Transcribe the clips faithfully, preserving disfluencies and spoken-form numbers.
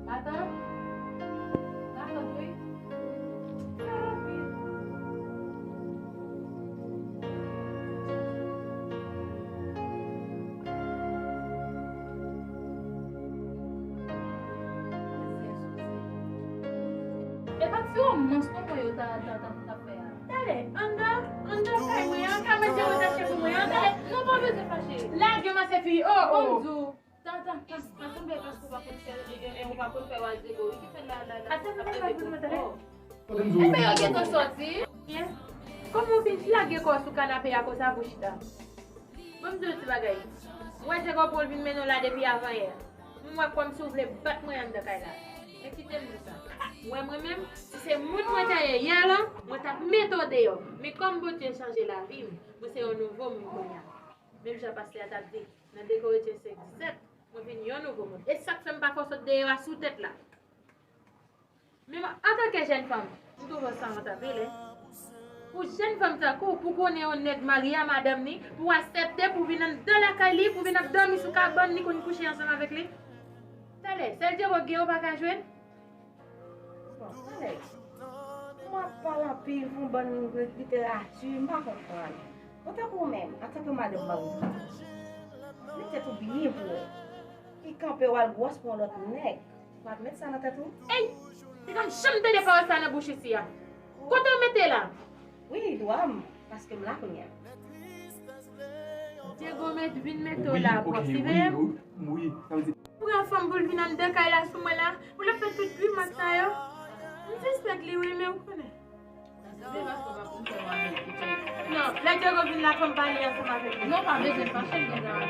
Matant? Matant, wi. Fè rapid. E pa ti womans non mwen yo ta, ta, ta, ta fè a. Talè, anndan, anndan kay mwen an, ka mwen te wè tache pou mwen an, talè. Non, pa bezwen fache. Lage m a se fi, oh, oh. Ban m di w, tan, tan, tan, pa sanble paske w pa konn fè, e, e, e, ou pa konn fè wazego, wi, ki fè la, la, la, ap leve pou kò. Enben, yo gentan sòti. Byen. Kòman w fin lage kò w sou kanape a konsa pou chita? Ban m di w yon ti bagay. Ou wè Diego pou l vin mennen w la depi avanyè. M wè kòmsi w vle bat mwen anndan kay la. Men kite m di w sa. Ou wè mwen menm, si se moun mwen te ye yè lan, mwen t ap mete w deyò. Men kòm Bondye chanje lavi m, mwen se yon nouvo moun kounye a. Menm jan pastè a t ap di, nan de Korentyen senk disèt, mwen vin yon nouvo moun. E sa k fè m pa fè w sot deyò a sou tèt la. Men antanke jèn fanm, m twouve sa wont anpil, wi. Pou jèn fanm tankou w, pou konnen yon nèg marye a madanm li, pou w aksepte pou w vin anndan lakay li, pou w vin ap dòmi sou kabann li, konn kouche ansanm avèk li. Talè, sèl Diego k gen ou pa ka jwenn? Bon, talè, m ap pale anpil pou yon bann literati, m pa konprann. Bon, tankou w menm, antanke madanm marye, li tèt ou byen pou wè. Li kanpe w al gwòs pou yon lòt nèg. Ou pa t met sa nan tèt ou? Ey! Li pa janm tande pawòl sa nan bouch isi a. Kote w mete la? Wi, dwa m, paske m la kounye a. Diego met, vin mete w la, pwòp, siveye m. Wi, wi, wi, wi, sa vle di. Pran fanm pou l vin anndan kay la sou mwen la, pou l ap fè tout grimas sa yo. M sispèk li wi, men ou konnen. Non, lè Diego vin la, fò m pale ansanm avèk li. Non, pa bezwen fache, m gen zafè.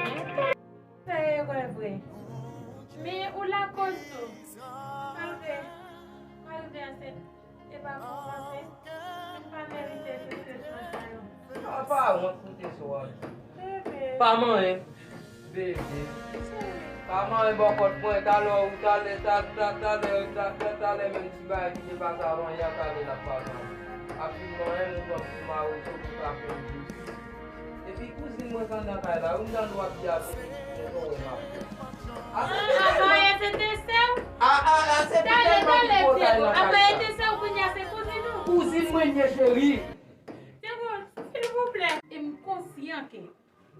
Fè erè vre. Men ou lakoz tou. Malgre, malgre ansent, e pa konpanse. M pa merite tout tretman sa yo. A, pa wont pou te sou a. Bebe. Pa manyen. Bebe. Cheri. Pa manyen bòkòt mwen. Talè ou, talè, ta, ta, talè, ta, ta, talè menm ti bagay ki te pase avan yè, talè l ap pale. Ap fin manyen, nou pran ti mawozo pou ka fè l. Epi kouzin mwen k anndan kay la, ou m tande w ap di a se pitit mwen, sa w wè m ap fè. A, se pitit mwen. Avanyè se te sè w? A, a, a, se pitit mwen ki pote l nan kay sa. Avanyè te sè w, kounye a se kouzin ou? Kouzin mwen ye, cheri. Diego, silvouplè. E m konsyan ke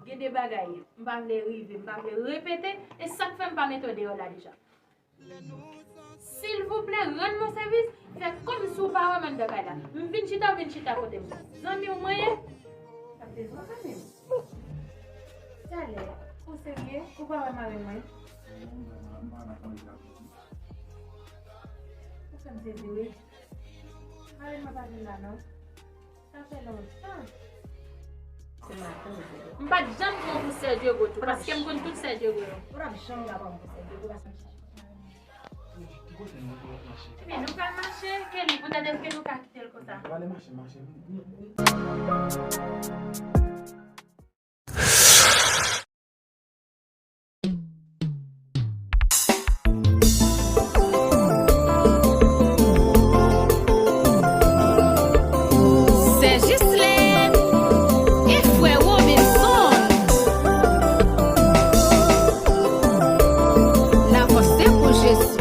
gen de bagay m pa vle rive, m pa vle repete, e sa k fè m pa mete w deyò la deja. Silvouplè, rann mwen sèvis, fè kòmsi w pa wè m anndan kay la. M vin chita, w vin chita kote m. Zanmi w mwen ye? Sa te bon zanmi m. Talè, ou serye? Ou pa wè mari mwen? Ou fè m sezi wi. Mari mwen pa vin la non. Sa fè lontan. Se maten ou vle. M pa t janm pran pou sè Diego tou, paske m konn tout sè Diego yo. Ou p ap janm ka pran pou sè Diego, paske m chache. Ki kote nou, nou pral mache? Ebyen, nou pral mache, Kelly, poutèt èske nou ka kite l konsa? Pale mache, mache. Sè Jislèn e frè Robinson. N avanse pou Jezi.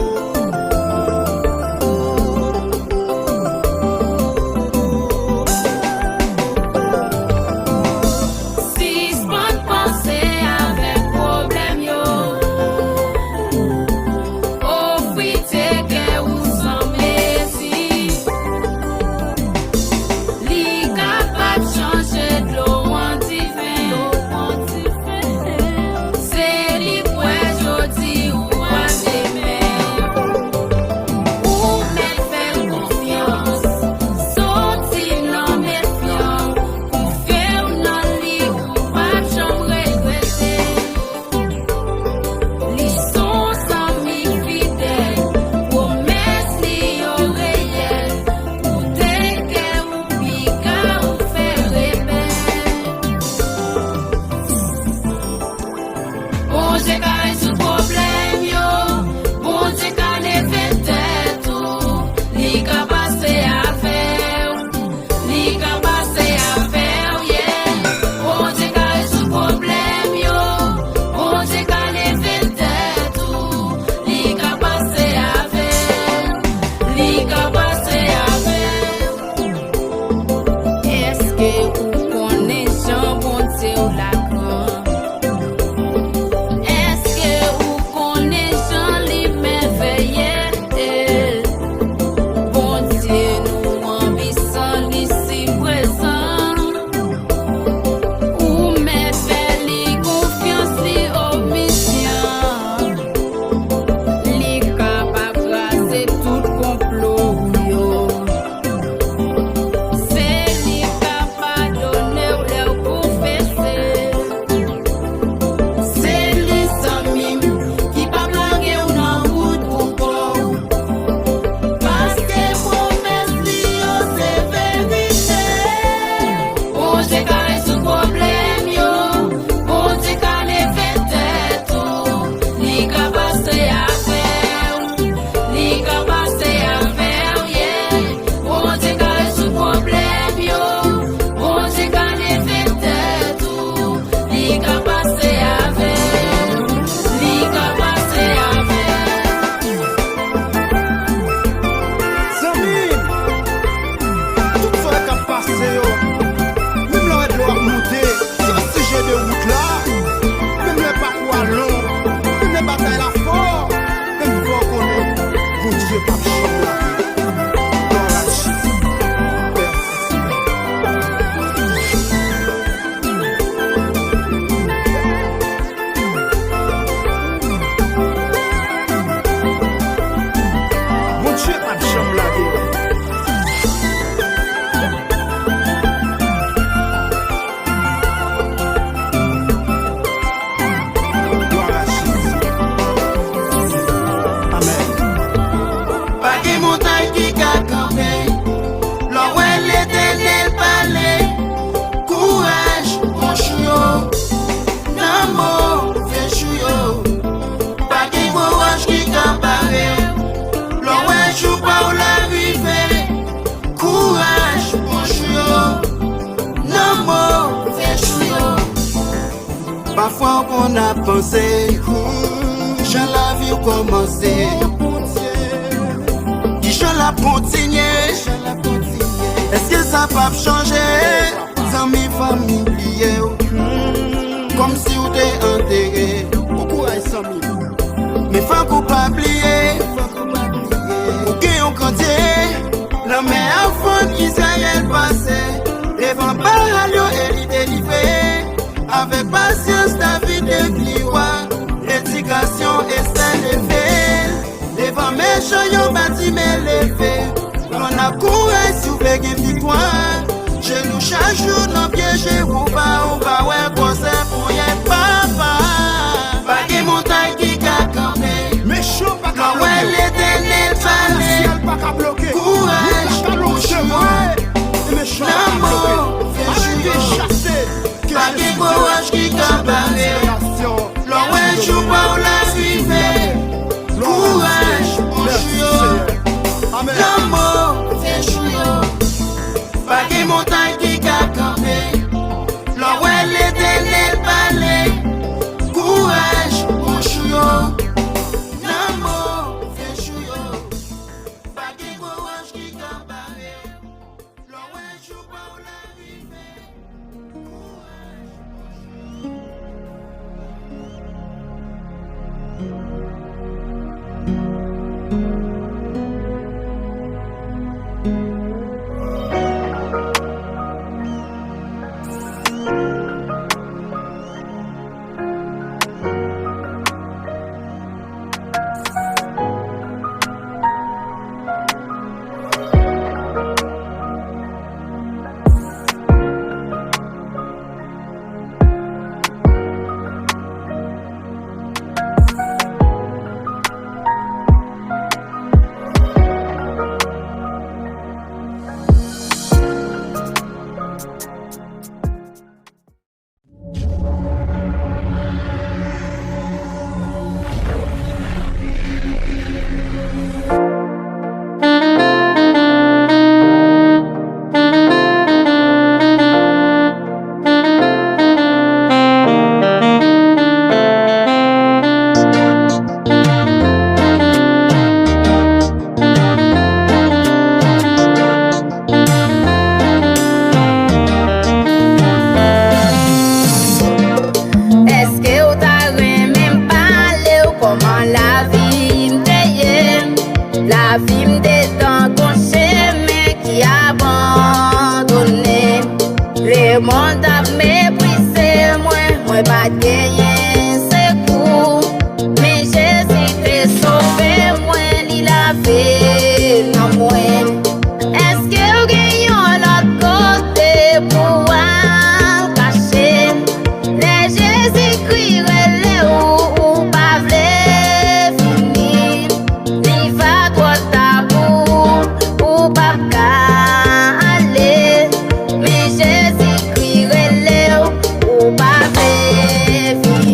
Pafwa w konn ap panse, jan lavi w kòmanse, kijan l ap kontinye, èske sa p ap chanje? Zanmi, fanmi bliye w, kòmsi w te antere. Bon kouraj, zanmi. Men fòk ou pa bliye, ou gen yon kandye. Lanmè a fann Izrayèl pase devan Baal yo e li delivre. Avèk pasyans, David te gliwa, ledikasyon Estè leve. Devan mechan yo, Batime leve. Lòn ak kouraj si w vle gen viktwa. Jenou chak jou nan pye Jewova, ou pa wè gwosè ponyèt papa. Pa gen montay ki ka kanpe. Mechan pa ka bloke. Lè w wè Letènèl pale, syèl pa ka bloke. Kouraj, monchè. Lanmò fè jou yo. Pa gen gwo wòch ki ka bare. Lè w wè jou pa w la rive. Kouraj, monchè. Lanmò fè jou yo. Pa gen montay ki ka kanpe. Lè w wè Letènèl pale, kouraj, monchè. Lanmò fè jou yo. Pa gen gwo wòch ki ka bare. Lè w wè jou pa w la rive. Èske w ta renmen m pale w kòman lavi m te ye? Lavi m te tankou yon chemen ki abandone. Lemonn t ap meprize mwen, mwen pa t genyen sekou. Men Jezi te sove mwen, li lave nan mwen. Èske w gen yon lòt kote pou w al kache? Lè Jezikri rele w, ou pa vle vini. Li va twò ta pou ou, ou p ap ka ale. Men Jezikri rele w, ou pa vle vini.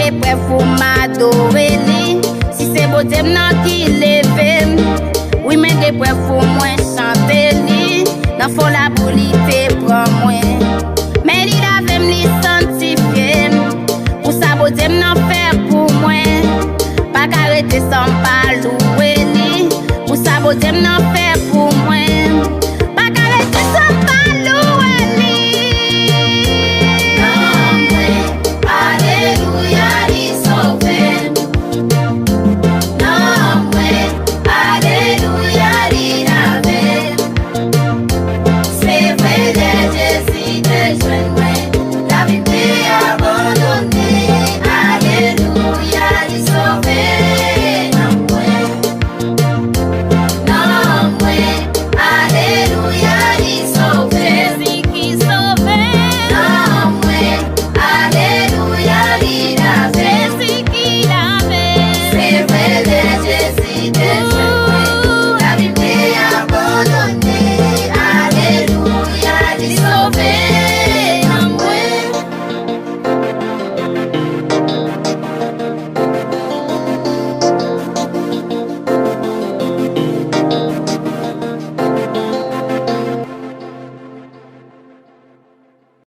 Eprèv pou m adore li. Si se Bondye m nan ki leve m, wi, men de prèv pou mwen chante li. Nan fon labou li te pran mwen, men li lave m, li sanntifye m. Pou sa Bondye m nan fè pou mwen, pa ka rete san m pa louwe li. Pou sa Bondye m nan fè